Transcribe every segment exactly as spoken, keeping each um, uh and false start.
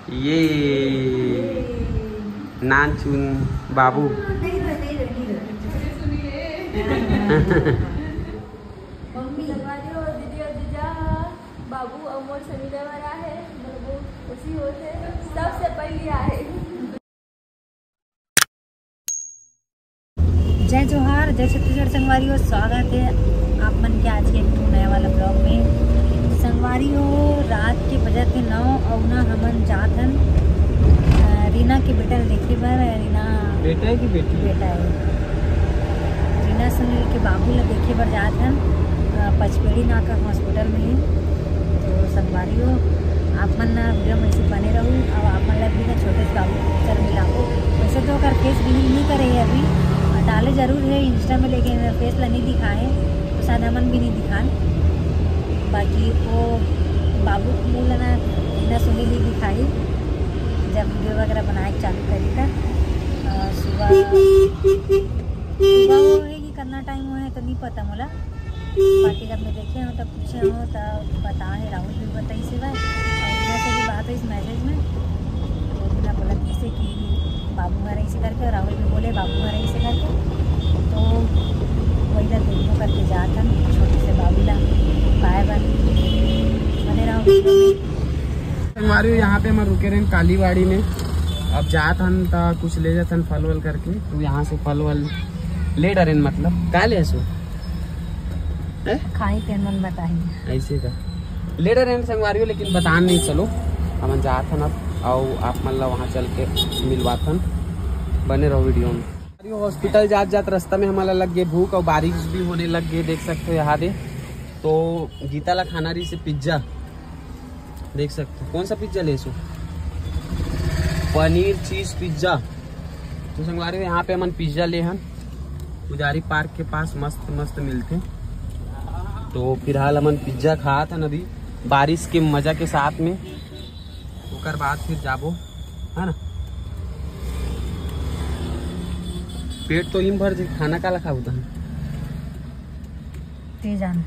ये नानचुन बाबू। नहीं रो, नहीं रो, नहीं रो। मम्मी। संगवारी हो, दीदी और जीजा, बाबू अउ मोर से मिले वाला है, मतलब बहुत खुशी होत है, सबसे पहली आए। जय जोहार, जय छत्तीसगढ़ संगवारी हो, स्वागत है आप मन के आज के एक ठो नया वाला ब्लॉग में। संगवारी हो, रात के बजत हे नौ अउ ना हमन जात हन, अ, रीना के बेटा ल देखे बर। रीना बेटा है कि बेटी? बेटा है। रीना सुनील के बाबू ल देखे बर जात हन, अ, पचपेड़ी नाका हॉस्पिटल में ही। तो संगवारी हो, आप मन ना वीडियो में ऐसे बने रहू अउ आप मन ला भी ना छोटे से बाबू के पिक्चर मिलाबो। वैसे तो ओकर फेस रिवील नहीं करे है अभी, डाले जरूर है इंस्टा में, लेकिन फेस ला नहीं दिखाए, तो शायद हमन भी नहीं दिखान। बाकी वो बाबू के मुंह ला ना, ना सुनील ही दिखाई, जब वीडियो वगैरह बनाए के चालू करी त। अ, सुबह, सुबह होही कि कितना टाइम होहे तो नहीं पता मोला। बाकी जब मैं देखे हूँ, तब पूछे हूँ, तब बता है, राहुल भी बताइस हे भाई, अउ रीना से भी बात होइस मैसेज में, तो रीना बोलत हे कि बाबू हर ऐसे करके, राहुल भी बोले बाबू हर ऐसे करके, तो वही ला देखो करके जात हन छोटे से बाबू ला पाए बर। बने रहो। संगवारी हो, यहाँ पे हम रुके रहेन कालीवाड़ी में। अब जात हन त कुछ ले जात हन फल वल करके, तो यहाँ से फल वल ले डरेन, मतलब का ले हसो? हैं? खाई तेन मन बताही। ऐसे का ले डरेन संगवारी हो, लेकिन बतान नहीं। चलो, हमन जात हन अब, अउ आप मन ला वहाँ चल के मिलवात हन। बने रहो वीडियो में। हॉस्पिटल जात जात रास्ता में हमन ला लग गए भूख अउ बारिश भी होने लग गए, देख सकते हो यहाँ दे। तो गीता ला खाना रहिसे पिज्जा, देख सकते हो। कौन सा पिज्जा लेसो? पनीर चीज पिज्जा। तो संगवारी हो, यहाँ पे हमन पिज्जा ले हन, पुजारी पार्क के पास मस्त मस्त मिलथे। तो फिलहाल हमन पिज्जा खात हन अभी बारिश के मजा के साथ में, ओकर बाद फिर जाबो, है ना। पेट तो हिम भर जे, खाना काला खाबो तहन? ते जान।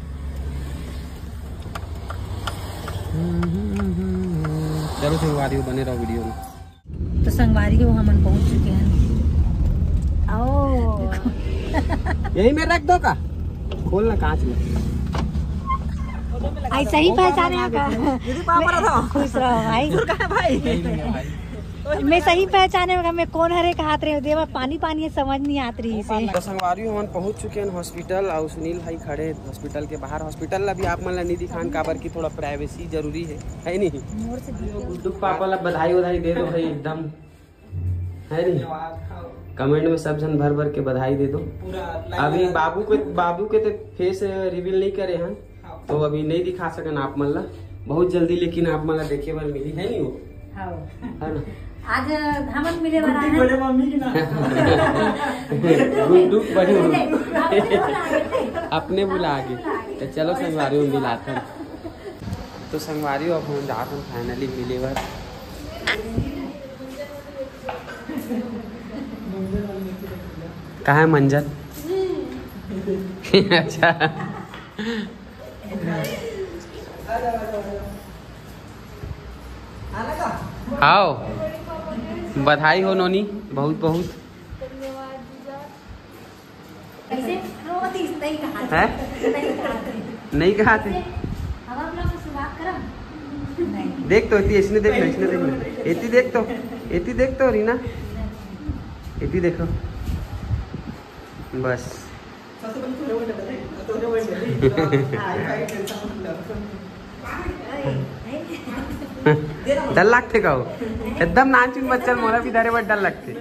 चलो संगवारी हो, बने रहो वीडियो में। तो संगवारी हो, हमन पहुंच चुके हैं। आओ। यही में रख दो का? खोलना कांच में। आई सही पहचाने का? दीदी पापा रहा था। खुश रहो भाई। दूर का है भाई? नहीं, नहीं है भाई। मैं सही पहचाने में, मैं कौन हरे कहात रहे हो? देवा पानी पानी है, समझ नहीं आत रही से। तो संगवारी हो, हमन पहुंच चुके हैं हॉस्पिटल अउ सुनील भाई खड़े हैं हॉस्पिटल के बाहर। हॉस्पिटल ला भी आप मन ला नहीं दिखान, काबर की थोड़ा प्राइवेसी जरूरी है, है नहीं? मोर से गुड्डू पापा ला बधाई वधाई दे दो भाई, एकदम, है नहीं? धन्यवाद, हाँ। कमेंट में सब झन भर भर के बधाई दे दो। पूरा लाइव अभी बाबू के, बाबू के तो फेस रिवील नहीं करे हैं, हाँ। तो अभी नहीं दिखा सकन आप मन ला, बहुत जल्दी लेकिन आप मन ला देखे बर मिली, है नहीं वो? हाँ। है ना? आज हमन मिले वाला गुड्डी है। बड़े मम्मी की ना। गुड्डू बड़े मम्मी। अपने बुला के। तो चलो संगवारी हो, मिलाथन। तो संगवारी हो, अब हम जात हन finally मिले बर। कहाँ है मंजन? अच्छा। हाव, बधाई हो नोनी, बहुत बहुत। कैसे? नहीं कहा थे। हैं? नहीं कहा थे। नहीं कहा थे। अब आप लोग शुरुआत करो। नहीं। देख तो, एती, इसने देख ना, इसने देख ना। एती देख तो, एती देख तो, रीना। एती देखो। बस। डर लगथे का हो? एकदम नानचुन बच्चा ल मोला भी धरे बर डर लगथे।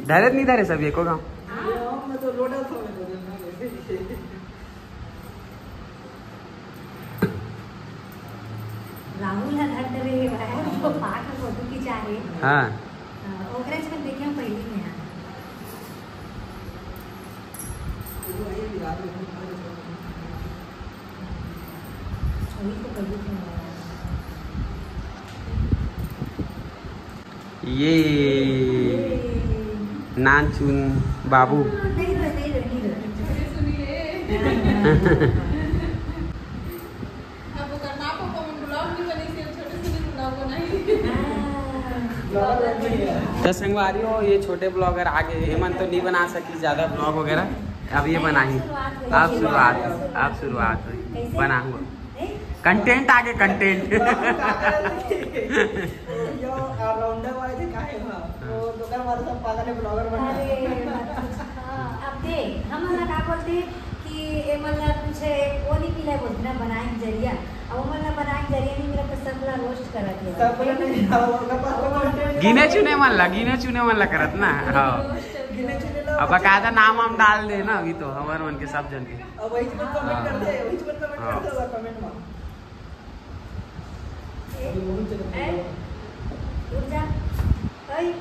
धरे नहीं धरे सब एको गाँव। राहुल ह धर डरे हे भाई, वो पाक फोटो खिंचा रहे। हाँ। हाँ, ओकरे से देखे हम पहली में, हाँ। अभी तो पहली में आया। ये नानचुन बाबू। नहीं, नहीं, नहीं, नहीं। अब ओकर माँ पापा मन vlog नहीं बनई से छोटे से नहीं vlog तो संगवारी हो, ये छोटे ब्लॉगर आ गए, एमन तो नहीं बना सकी ज्यादा ब्लॉग वगैरह, अब ये बनाही। अब शुरुआत, अब शुरुआत हुई, बनाहूँ। कंटेंट आगे, कंटेंट। यो ऑलराउंडर वाले थे काहे वहाँ? वो दुकान वाले सब पागल है, ब्लॉगर बना। अरे, मत पूछ। हाँ, अब देख, हम वाला का बोलते कि ए वाला कुछ है, वो नहीं मिला बोलते ना, बनाए के जरिया। अब वो वाला बनाए के जरिया नहीं मिला तो सब वाला रोस्ट करा दिया। सब वाला नहीं, हाँ, वो वाला पास में कंटेंट गिने चुने मन ला, गिने चुने मन ला करत ना। हाँ। गिने चुने ला अब बकायदा नाम वाम डाल दे ना, अभी तो हमर मन के सब जन के। अब वही तो कमेंट कर दे, वही तो कमेंट कर दे, कमेंट में। ए, ए, रुक जा। ओए।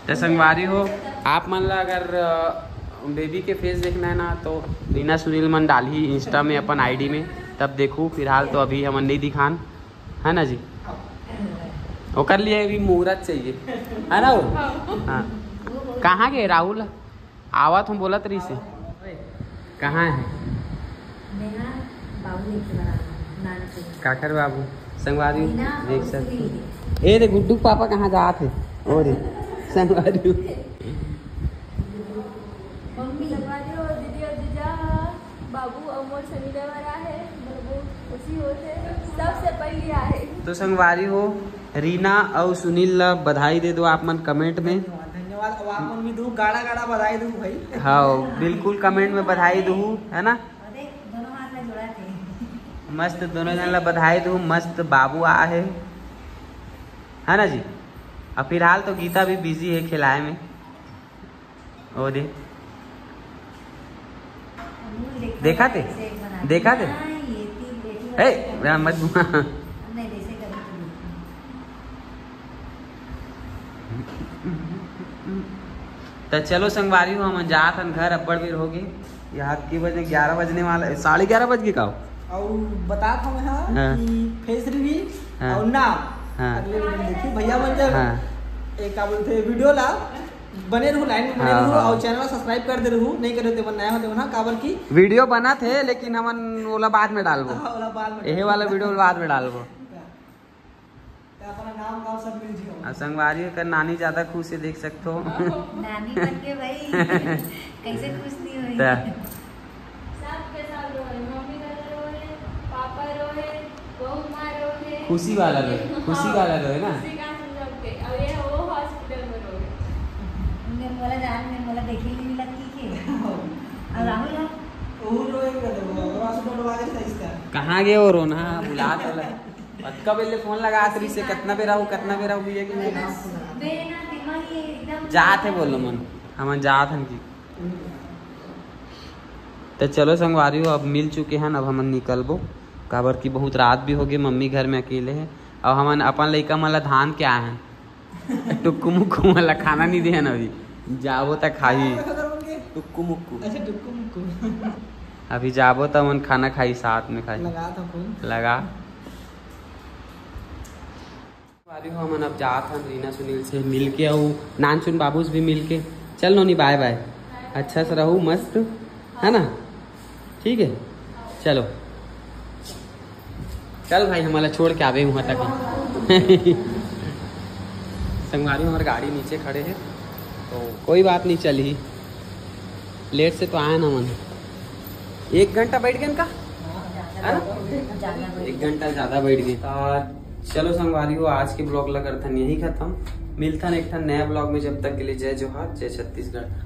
तो संगवारी हो, आप मन ला अगर अ, बेबी के फेस देखना है ना, तो रीना सुनील मन डालही इंस्टा में अपन आईडी में, तब देखू। फिलहाल तो अभी हमन नहीं दिखान, है ना जी? ओकर लिए अभी मुहूर्त चाहिए, है ना वो? हाँ। कहाँ गए राहुल? आवत हूँ बोलत रही से। कहाँ है? नेहा बाबू लेके बना, नान से। काकर बाबू? संगवारी हो, रीना देख और सकते हो। सुनील। ए रे, गुड्डू के पापा कहाँ जात है? ओ रे, संगवारी हो। मम्मी। संगवारी हो, दीदी और जीजा, बाबू अउ मोर से मिले वाला है, मतलब बहुत खुशी होत है, सबसे पहली आए। तो संगवारी हो, रीना अउ सुनील ला बधाई दे दो आप मन कमेंट में। धन्यवाद। अब आप मन भी दू गाड़ा गाड़ा बधाई दू भाई। हाँ, बिल्कुल कमेंट में बधाई दू, है ना? और देख, दोनों हाथ में जोड़ा थे। मस्त, दोनों जन ला बधाई दू, मस्त बाबू आ है, है ना जी? अब फिलहाल तो गीता भी बिजी है खिलाए में। ओ दे। देखा थे? देखा थे? ए, राम मत घुमा। तो चलो संगवारी हो, हम जात हन घर, अब्बड़ बेर हो गए। यहाँ के बजने, ग्यारह बजने वाला है, साढ़े ग्यारह बज गए का? और बता था मैं, हाँ, हाँ। कि फेस रिवील हाँ। और नाम हाँ। अगले वीडियो में देखिए भैया मन जब हाँ। एक का बोलते हैं वीडियो ला बने रहू, लाइन में बने हाँ, रहू हाँ। और चैनल सब्सक्राइब कर दे रहू, नहीं करे तो नया होते ना, काबर की वीडियो बना थे लेकिन हमन ओला बाद में डालबो। हाँ, ओला बाद में यही डालबो। वाला वीडियो बाद में डालबो। तो अपना नाम गाँव सब मिल जियो। और संगवारी कर नानी ज्यादा खुश है, देख सकते हो। नानी बन के भाई कैसे खुश नहीं हुई? तो सबके साथ रोए, मम्मी दादा रोए, पापा रोए, बहू माँ रोए। खुशी वाला रोए, खुशी हाँ, वाला रोए ना। खुशी का हम लोग के। अब ये वो हॉस्पिटल में रोए। मैं बोला जान, मैं बोला देखे ही नहीं लगती के। और राहुल है? वो रोए का तो वो, वो हॉस्पिटल वाले से इसका। कहाँ गए वो रोना? बुला तो ले। अतका बेले फोन लगात रही से, कतना बेरा हो, कतना बेरा हो, ये कि नहीं? बे ना, दिमाग ये एकदम जात है बोलो मन, हमन जात हन की। तो चलो संगवारी हो, अब मिल चुके हैं, अब हमन निकलबो, काबर की बहुत रात भी हो गई, मम्मी घर में अकेले है। अब हमन अपन लइका मन ला धान के आए हैं, टुक्कू मुक्कू मन ला खाना नहीं दे हन अभी, जाबो त खाही टुक्कू मुक्कू। अच्छा, टुक्कू मुक्कू। अभी जाबो त हमन खाना खाही, साथ में खाही। लगा था फोन। लगा। संगवारी हो, हमन अब जात हन रीना सुनील से मिल के, अउ नानचुन बाबू से भी मिल के। चल नोनी, बाय बाय, अच्छा से रहू, मस्त, है ना? ठीक है, चलो, चल भाई, हमला छोड़ के आबे वहाँ तक। संगवारी, हमारे गाड़ी नीचे खड़े हैं, तो कोई बात नहीं, चल ही लेट से तो आया ना मन। एक घंटा बैठ गए इनका, है ना? एक घंटा ज्यादा बैठ गए। तो चलो संगवारी हो, आज के ब्लॉग ला करथन यही खत्म। मिलथन एक ठन नया ब्लॉग में, जब तक के लिए जय जोहार, जय छत्तीसगढ़।